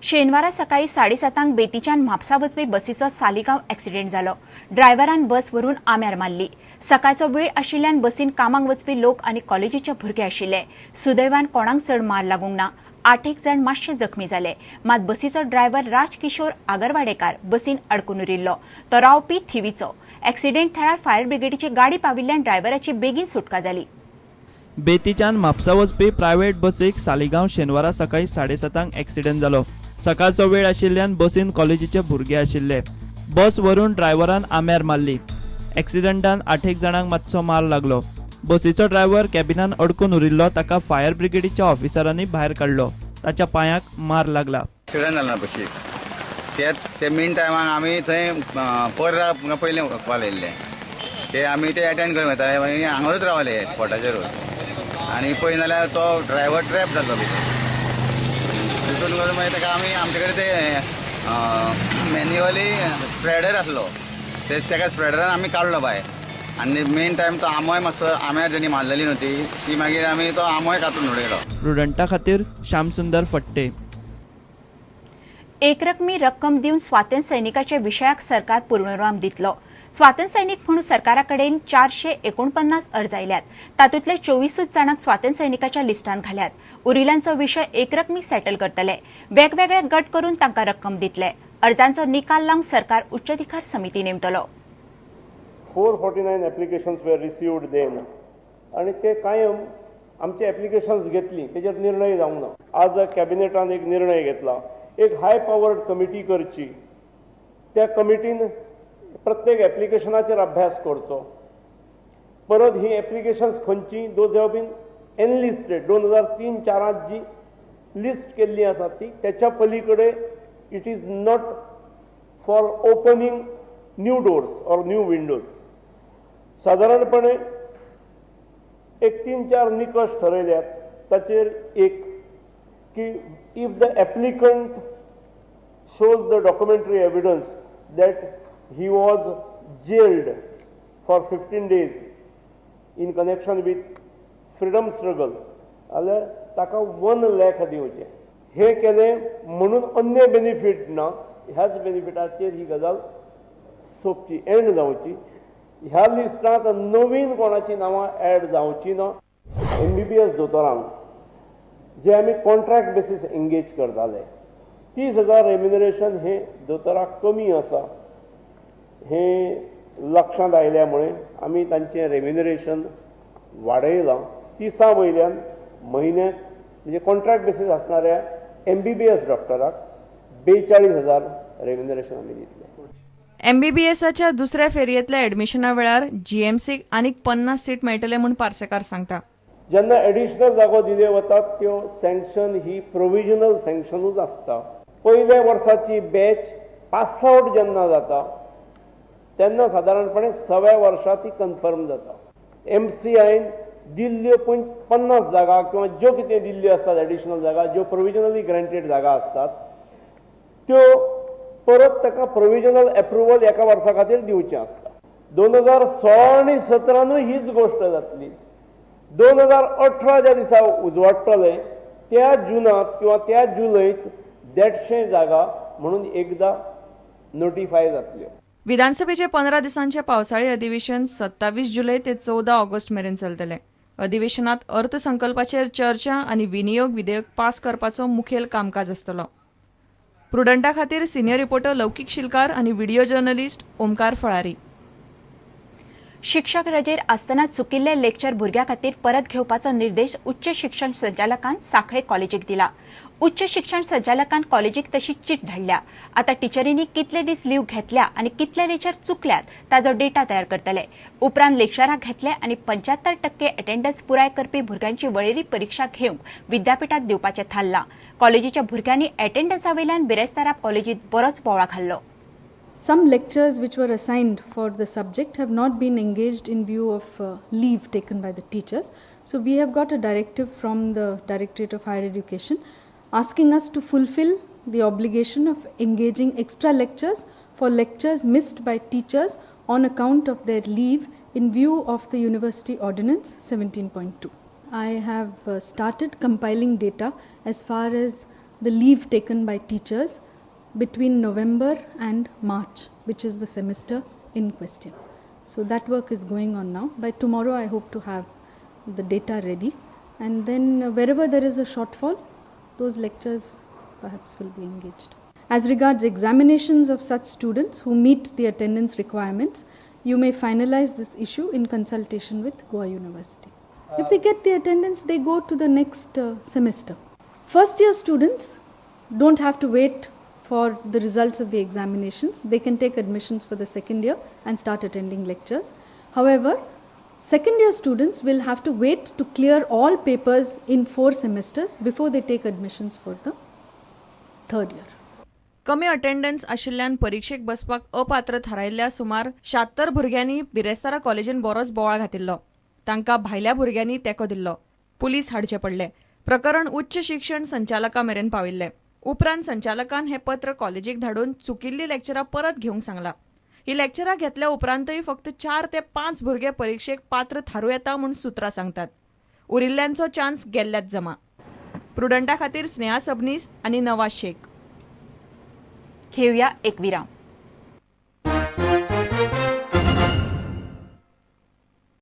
शेनवारा सकाळी 7:30 बेतीच्यान म्हापसा वचपी बसीचो सालिगांव एक्सिडेंट जालो. ड्रायव्हरान बस व्हरून आंब्यार मारली. सकाळचो वेळ आशिल्ल्यान बसीन कामाक वचपी लोक आनी कॉलेजीचे भुरगे आशिल्ले. सुदैवान कोणाक चड मार लागूंक ना. 8 जाण मातशे जखमी जाले. मात बसीचो ड्रायव्हर राजकिशोर आगरवाडेकार बसीन अडकून उरिल्लो. तो रावपी थिवीचो. एक्सिडेंट थळार फायर ब्रिगेडीची गाडी पाविल्ल्यान ड्रायव्हराची बेगीन सुटका जाली. बेतीच्यान म्हापसा वचपी प्रायव्हेट बसीक सालिगांव शेनवारा सकाळी 7:30 एक्सिडेंट जालो. सकाळचो वेळ आशिल्ल्यान बसीन कॉलेजीचे भुरगे आशिल्ले. बस व्हरून ड्रायव्हरान आंब्यार मारली. एक्सिडेंटान 8 जाणांक मातसो मार लागलो. बसीचो ड्रायव्हर कॅबिनान अडकून उरिल्लो. ताका फायर ब्रिगेडीच्या ऑफिसरांनी भायर काडलो. ताच्या पांयाक मार लागला. एक्सिडंट जालो ना बशीक. ते मेन टायमाक आमी थंय पर्रा पयलें कॉल येयल्ले, ते आमी ते एटेंड करून वताले. मागीर हांगारूच रावले स्पॉटाचेरूच आनी पळय जाल्यार तो ड्रायव्हर ट्रॅप जाल्लो भितर. तितून करून मागीर ताका आमी आमचे कडेन ते मॅन्युअली स्प्रेडर आसलो, ते ताका स्प्रेडरान आमी काडलो भायर. आनी मेन टायम तो आमोय मातसो आंब्यार तेणी मारलेली न्हू ती मागीर आमी तो आमोय कातून उडयलो. प्रुडंटा खातीर श्यामसुंदर फट्टे. एकरकमी रक्कम दिवन स्वातंत्र्य सैनिकाच्या विशयाक सरकार पूर्णविराम दितलो. स्वातंत्र्य सैनिक म्हणून सरकारा कडेन 449 अर्ज आयल्यात. तातूंतले 24 जाणांक स्वातंत्र्य सैनिकाच्या लिस्टांत घाल्यात. उरिल्ल्यांचो विशय एकरकमी सेटल करतले. वेगवेगळे गट करून तांकां रक्कम दितले. अर्जांचो निकाल लावंक सरकार उच्चाधिकार समिती नेमतलो. 449 applications were received then आनी ते कायम आमचे एप्लिकेशन्स घेतली, तेजेर निर्णय जावंक ना. आज कॅबिनेटान एक निर्णय घेतला, एक हाय पावर्ड कमिटी करची. त्या कमिटीन प्रत्येक एप्लिकेशनाचेर अभ्यास करचो. परत ही एप्लिकेशन्स खंयची, those have been enlisted 2003-04 ji list केल्ली आसा ती, त्याच्या पलीकडे it is not for opening new doors or new windows. सादारणपणे एक 3-4 निकश ठरयल्यात. ताचेर एक की if the applicant shows the documentary evidence that he was jailed for 15 days in connection with freedom struggle जाल्यार ताका 1 lakh दिवचें. हें केलें म्हणून अन्य बेनिफीट ना, ह्याच बेनिफिटाचेर ही गजाल सोंपची, एंड जावची. ह्या लिस्टांत नवीन कोणाची नांवां एड जावची ना. MBBS दोतोरांक जे आमी कॉन्ट्रॅक्ट बेसीस एंगेज करताले, 30,000 रेम्युनरेशन हे दोतोराक कमी आसा हें लक्षांत आयल्या मुळे आमी तांचें रेम्युनरेशन वाडयलां. 30 वयल्यान म्हयन्याक म्हणजे कॉन्ट्रॅक्ट बेसीस आसणाऱ्या MBBS डॉक्टराक 42,000 रेम्युनरेशन आमी दितले. एमबीबीएसाच्या दुसऱ्या फेरयेंतल्या एडमिशना वेळार जीएमसीक आनीक 50 सीट मेळटले म्हूण पार्सेकार सांगता. जेन्ना एडिशनल जागो दिल्यो वतात त्यो सँक्शन ही प्रोविजनल सँक्शनूच आसता. पयल्या वर्साची बॅच पास आवट जेन्ना जाता तेन्ना सादारणपणे 1.25 वर्सां ती कन्फर्म जाता. MCIन दिल्ल्यो 50 जागा किंवा ज्यो कितें दिल्ल्यो आसतात एडिशनल जागा, ज्यो प्रोविजनली ग्रँटेड जागा आसतात त्यो परत ताका प्रोविजनल एप्रुवल एका वर्सा खातीर दिवचें आसता. 2016 आनी 17नूय हीच गोश्ट जातली. 2018 ज्या दिसा उजवाडटले त्या जुनांत किंवा त्या जुलयत 150 जागा म्हणून एकदा नोटिफाय जातल्यो. विधानसभेचे 15 दिसांचे पावसाळी अधिवेशन 27 जुलय ते 14 ऑगस्ट मेरेन चलतले. अधिवेशनात अर्थसंकल्पाचेर चर्चा आनी विनियोग विधेयक पास करपाचो मुखेल कामकाज आसतलो. प्रुडंटा खातीर सिनियर रिपोर्टर लौकीक शिलकार आनी व्हिडिओ जर्नलिस्ट ओमकार फळारी. शिक्षक रजेर आसतना चुकिल्ले लेक्चर भुरग्यां खातीर परत घेवपाचो निर्देश उच्च शिक्षण संचालकान सांखळे कॉलेजीक दिला. उच्च शिक्षण संचालकान कॉलेजीक तशी चीट धाडल्या. आतां टिचरींनी कितले दीस लीव घेतल्या आनी कितले लेक्चर चुकल्यात ताजो डेटा तयार करतले. उपरांत लेक्चरां घेतले आनी 75% अटेंडन्स पुराय करपी भुरग्यांची वळेरी परिक्षा घेवंक विद्यापिठाक दिवपाचें थारलां. कॉलेजीच्या भुरग्यांनी अटेंडन्सा वयल्यान बिरेस्तारा कॉलेजीत बरोच बोवाळ घाल्लो. Some lectures which were assigned for the subject have not been engaged in view of leave taken by the teachers. So we have got a directive from the Directorate of Higher Education asking us to fulfill the obligation of engaging extra lectures for lectures missed by teachers on account of their leave in view of the University Ordinance 17.2. I have started compiling data as far as the leave taken by teachers between November and March, which is the semester in question. So that work is going on now. By tomorrow, I hope to have the data ready, and then wherever there is a shortfall, those lectures perhaps will be engaged. As regards examinations of such students who meet the attendance requirements, you may finalize this issue in consultation with Goa University. If they get the attendance, they go to the next semester. First year students don't have to wait for the results of the examinations. They can take admissions for the second year and start attending lectures. However, second year students will have to wait to clear all papers in 4 semesters before they take admissions for the third year. कमी attendance आशिल्ल्यान परिक्षेक बसपाक अपात्र थारायल्ल्या सुमार 76 भुरग्यांनी बिरेस्तारा कॉलेजीन बरोच बोवाळ घातिल्लो. तांकां भायल्या भुरग्यांनी तेंको दिल्लो. पुलीस हाडचे पडले. प्रकरण उच्च शिक्षण संचालका मेरेन पाविल्लें. उपरांत संचालकान हें पत्र कॉलेजीक धाडून चुकिल्लीं लेक्चरां परत घेवंक सांगलां. ही लेक्चरां घेतल्या उपरांतय फक्त 4 ते 5 भुरगे परिक्षेक पात्र थारूं येता म्हूण सुत्रां सांगतात. उरिल्ल्यांचो चान्स गेल्ल्यात जमा. प्रुडंटा खातीर स्नेहा सबनीस आनी नवाज शेख. घेऊया एक विराम.